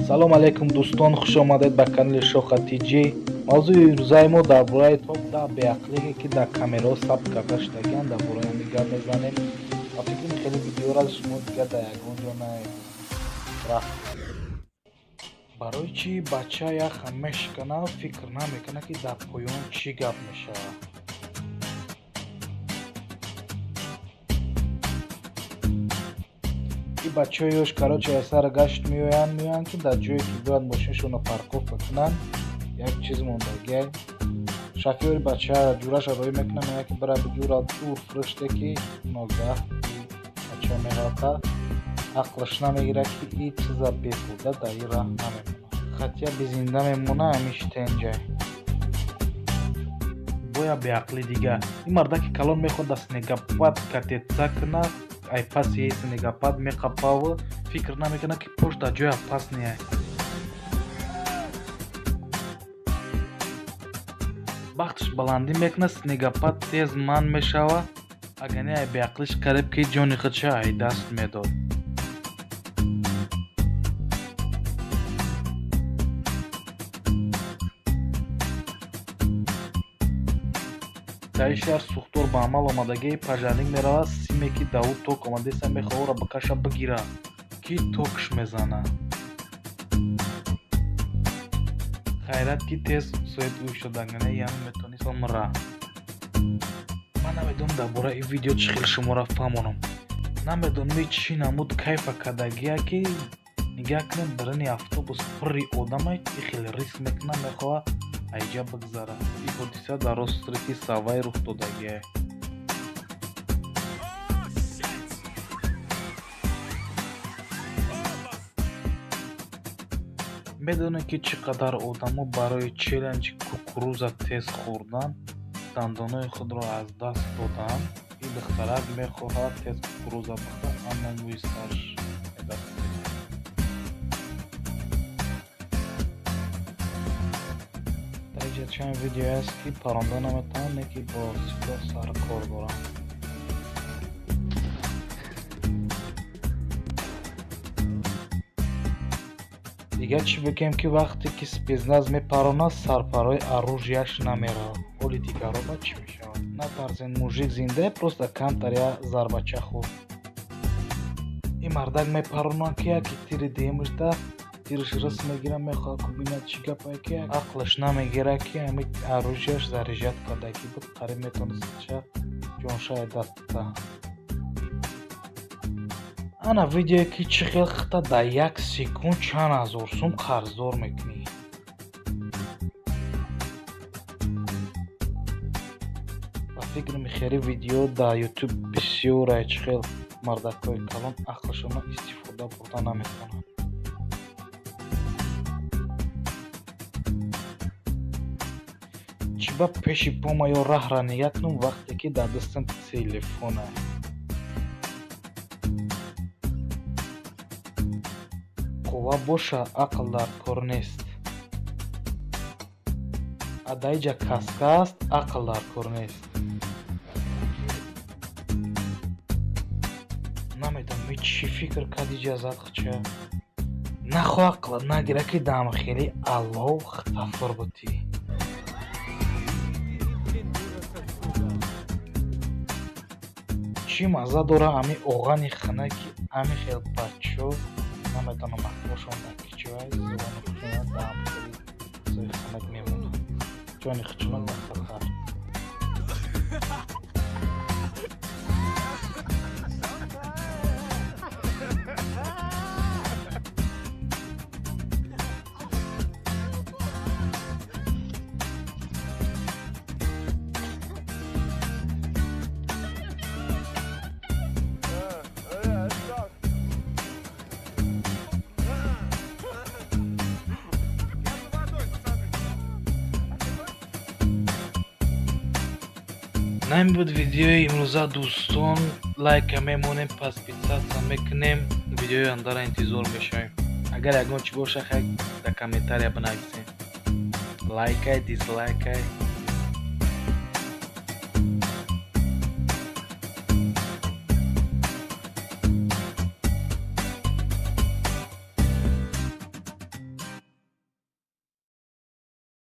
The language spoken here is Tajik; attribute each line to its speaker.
Speaker 1: Салом алейкум, дӯстон, хуш омадед ба канали Шоха ТЖ. Мавзӯи имрӯзаи мо дар бораи топ 10 беақлие, ки дар камераҳо сабт карда шудагианд, дар бораи ҳамин гап мезанем. Ба фикрам, хеле видеоро шумо дигар дар ягон ҷо наедед. Рафт. Барои чӣ бача яха мешикана, фикр намекунад, ки дар поён чӣ гап мешавад? И бачаҳои ёш, короче, аз сар гашт меоянд, ки дар ҷое, ки бояд мошинашонро парковка кунанд, як чиз мондагиай. Шофёри бача ҷураша роӣ мекунад, мегӯяд, ки бира биҷура дур фурӯште, ки ногаҳ бача меғалта, ақлаш намегирад, ки и чиза беҳуда дар ин раҳ намемонад. Хотя безинда мемона, ҳамиш тенҷай. Боя беақли дига. Ин мардаки калон мехоҳад дар снегопад кататься кунад, ай паси снегопад меқапаву фикр намекунад, ки пош дар ҷои опасный. Бахташ баландӣ мекунад, снегопад тез манъ мешавад, агар не, ай беақлиш қариб ки ҷони худша ай даст медод. Дар ин шаҳр сӯхтор ба амал омадагӣ, пожарник меравад, симе, ки дар ӯ ток омадеста, мехоҳад ӯро бикаша, бигира, ки токш мезанад. Хайрат, ки тез свет ӯ шуд, агар не, яъне метавонист бимира. Ман намедонам, дар бораи ин видео чӣ хел шуморо фаҳмонам. Намедонам, и чӣ намуд кайфа кардагия, ки нигаҳ кунед, даруни автобус пурри одамай, и хеле риск мекунад, мехоҳад айҷа бигзарад. Ин ҳодиса дар острови Савай рух додагиай. Медонед, ки чӣ қадар одамо барои челленҷи кукуруза тез хӯрдан дандонҳои худро аз даст доданд? Ин духтарак мехоҳад тез кукуруза бихӯрад, аммо мӯи сараш медафтад. Дар инҷа чанд видеое ҳаст, ки паронда наметавонанд, не ки бо силоҳ сару кор доранд. Дигар чӣ бигӯем, ки вақте ки спецназ мепаронад, сарпарои оружияш намеравад. Ҳоли дигарро ба чӣ мешавад? Натарсен, мужик зиндае, просто камтар як зарбача хӯрд. Ин мардак мепаронад, ки яке тири дуюмашда тираш рис мегирад, мехоҳад ку бинад, чӣ гапае, ки ақлаш намегирад, ки ҳамин оружияш заряжать кардагӣ буд, қариб метавонист ҷонша даст диҳад. Ана видеое, ки чӣ хел хита дар як секунд чанд ҳазор сум қарздор мекунӣ. Ба фикрам, хеле видео дар Ютуб бисёрае, чӣ хел мардакҳои калон ақлашонро истифода бурда наметавонанд. Чӣ ба пеши пома ё раҳра нигаҳ кунам, вақте ки дар дастам телефонае? Қувва боша, ақл дар кор нест. А дар инҷа каска аст, ақл дар кор нест. Намедонам, и чӣ фикр кард иҷа зад хча. Нахоҳ ақлат нагирад, ки дамхели аллов хитафур будӣ. Чӣ мазза дора ҳамин оғани хинаки ҳамин хел бачо, намедонам, ақлошон дар ки ҷой, зубони худшона дамхели чизои хинак мемонад. Ҷони худшона дар хатар. Ин буд видеои имрӯза, дӯстон. Лайка мемонем, подписаться мекунем, видеои ояндаро интизор мешавем. Агар ягон чӣ боша, хай, дар комментария бинависем. Лайкай, дизлайкай.